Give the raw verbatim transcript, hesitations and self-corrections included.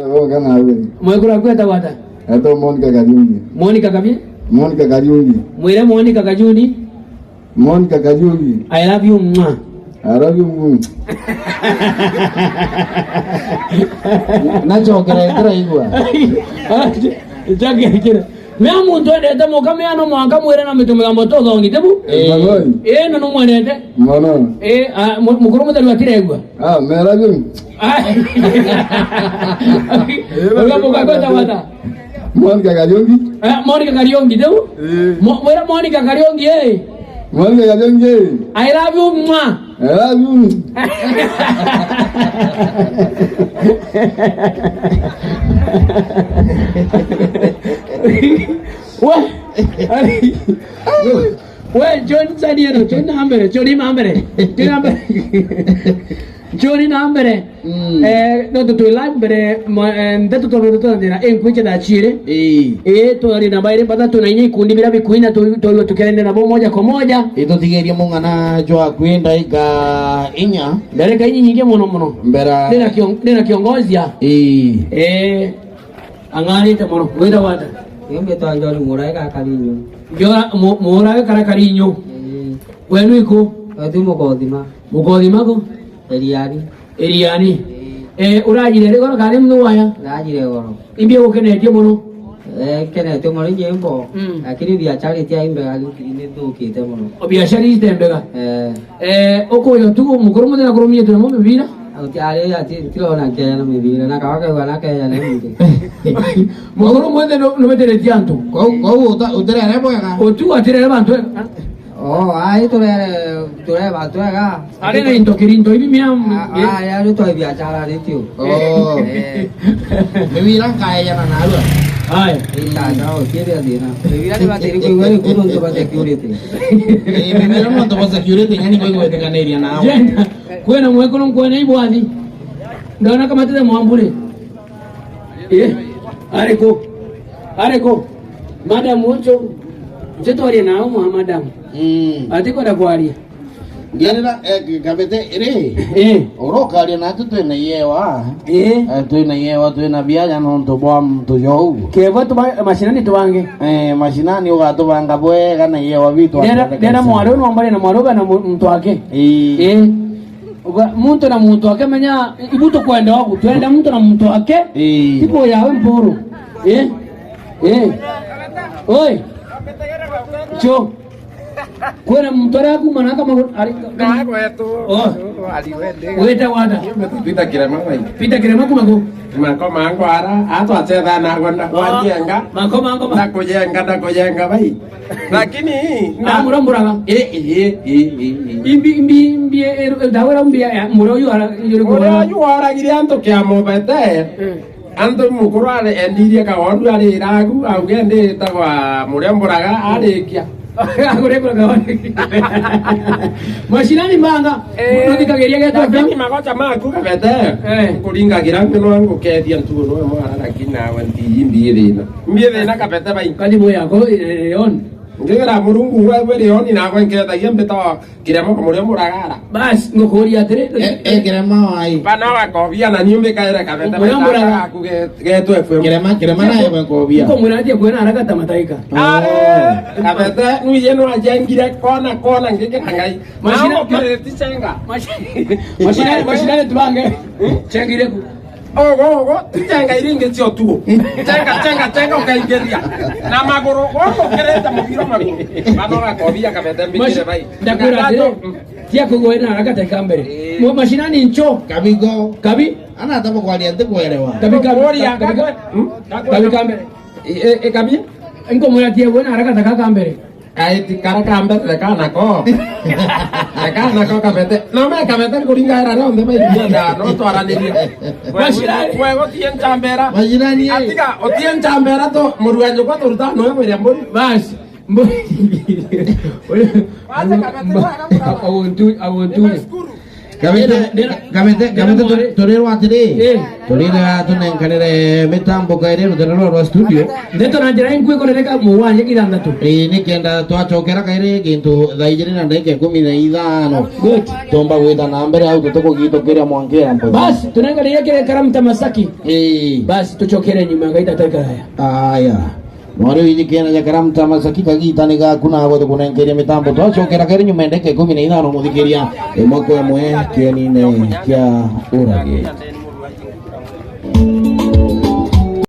Oga nawe. Mwekuru aku etagwa ata? Etagwa Monica Kariungi. Monica Kabi? Monica Kariungi. Mwire Monica Kajuni. Monica Kariungi. I love you, mwa. I love you, mwa. Nachokera, ndiraigua. Chokera, chokera. Mea muntu endete muka, mea no mwanka mwire na mitu migambo tuthongi, tibu? Eh. Magoi. Eh, na no mwendete. Mono. Eh, ah, mu-, mukuru mutheru atiregua. Ah, mera juu. Ah. Uga muka kweta wata. Monica Kariongi. Eh, Monica Kariongi, tibu? Eh. Mo-, mwira Monica Kariongi, eh. Monica Kariongi, eh. I love you, mwa. I love you. We, we, John Saniero, John na mbere, John na mbere, John na mbere. John na mbere. Mm. Eh, no tu twi live mbere, mo-, eh, ndeto tondu tutanjira, eh, nkwiche thaa ciiri. Ii. Eh, twari na bairi bathatu na inya ikundi bira bikuina tu, tu, tukienda nabo moja kwa moja. Itutigirie mung'ana jwa kwi ndaika inya. Ndarika inya nyingi muno muno. Mbera. Ndina kion-, ndina kiongozi ya. Ii. Eh, ang'arite muno. Wira wata? Niu mbitwa John Murae ga Karinyu. Njora mu-, Murae kara Karinyu. Ii. Wenu iku? Wetu Mukothima. Mukothima ku? Eriani. Eriani. Ii. Eh, urajire ri goro kari mnu waya? Ndajire goro. Imbi ukenetie muno? Eh, nkenetie muno nyimbo. Mm. Lakini biashara itia imbega ni, ni thukite muno. O biashara itembega? Eh. Eh, ukuyo tu mukuru muthenya kurumie tu namo mibira? Uti ari ati, tirona nkena mibira, na kawa kaiwa na kenya na mibira. Mukuru mwene no, no meteretie antu. Kwou, kwou uta-, utirere bwega? Utu atirere bantu. Oh, ai, turere, turere bantu ega. Ari na into kirinto ibi mia. Ah, ah, ya, ni twa biashara ni tio. Oh. Eh. Mibira nkaejana narua. Ai. Ita, no, kiri thina. Mibira ni batiri kuigwa ni kuno ntu ba security. Eh, mibira no ntu ba security, ngani kwa igwetekaniria nao. Jenda. Kwena mwekuru nkwena ibwathi. Ndona kama tete mwambure. Eh? Ari ku? Ari ku? Madam ucio. Nje twarie nao mwa madam. Mm. Atikwenda kwaria. Ndirira, eh, Kabete, ri? Eh. Urokaria natu twina iewa. Eh. Eh, twina iewa, twina biaja nontu bwa muntu jou. Kebo tuba-, mashinani tubange. Eh, mashinani ugatubanga bwega na iewa bitu. Ndera, ndera mwaru no mbare na mwaru na mu-, muntu wake. Eh. Eh. Uga-, muntu na muntu akemenya, ibu tukwenda ogu, twenda muntu na muntu ake. Ii. Tibo yawe mpuru. Eh? Eh? Oi. Cho. Kwena muntu aria kuma na kama ari. Ka gwetu. Oh. Ari wende. Wete wada. Peter Kirema bai. Peter Kirema kuma ku? Mako mangu ara, atwa chetha na gwenda. Oh. Wanjenga. Mako mangu ma- Ndakujenga, ndakujenga bai. Lakini, na- Ah, muramburaga? Eh, eh, eh, eh, eh. Imbi, imbi, imbi, eh, eh, ndawira mbi ya, ya, mura uyu ara, yuri Uria kuhora. Uyu woragire antu kia mubete. Eh. Antu mukuru are endirie kagondu ari iragu, auge ndi itagwa muramburaga arikia. Agure kwa kagondu. Mashinani manga, eh, muthikagiria getu lakini magocha maku Kabete. Eh. Kuringagira mbi no ngukethia ntugo no mwana lakini nawe nti imbi thina. Mbi thina Kabete bai. Karibu yako, eh, on. Ngigira Murungu we, we Leoni, nawe nkethagia mbitawa Kirema muria muragara. Bas, ngukuria atiri. Eh, eh, Kirema wai. Bana wakobia na niu mbikaire Kabete. Muria muragara. Aku ge-, getu F M. Kirema, Kirema na ewe nkobia. Nko murati kwena haraka ta mataika. Are, Kabete, nu yenu ajengire kona, kona ngikira ngai. Mashina, mashina, mashina tubange. Chengire ku. Ogo, ogo, tijenga iringi cio tuo. Chenga, chenga, chenga, ukaingiria. Na maguru, ogo, ukerete mubiro maguru. Bano gakobia Kabete mbikire bai. Ndakwira atiri, tia kugwira na haraka ta kambere. Eh. Mo mashinani ncho. Kabigo. Kabi? Ana atabo kwaria nti kuelewa. Kabi, kabi, kuria, kabi, kabi, hmm? Kabi kambere. E, e, e, kabi? Nko mwatia gwena haraka ta kambere. Aiti kara ka mbere, reka nako. Reka nako Kabete. No me Kabete kuringa era rionthe bairinda, no twaranirie. Mashinani. Kwe gutie nchambera. Mashinani, eh. Atiga, utie nchambera to, murua nyukwa turuta no we mwire mburi. Bas. Mburi. Wacha Kabete, wacha mbura. Awontu, awontu. Nime shukuru. Kamete, ndira- ndira- kamete, ndira kamete mwari. Tu-, turirwa atiri. Eh. Turira tunenkanire mitambo kairi rutere rwa, rwa studio. Ndeto na njira ingu ikorereka mugwanja kithantatu. Ii, nikenda twacokera kairi gintu thaa ijiri na ndagika ikumi na ithano. Good. Tumba gwita na mbere au tutukugitukira mwankira mpozi. Basi, tunenkanire kire Karamta Masaki. Ii. Basi, tucokere nyuma ya kaita taikaraya. Aya. Mwari wiji kena ja Karamta Masaki, kagita ni gaku na gwe tukunenkeria mitambo. Twacokera kairi nyuma ya ndagika ikumi na ithano muthikiria. Imwe kwa imwe kienine kia urage.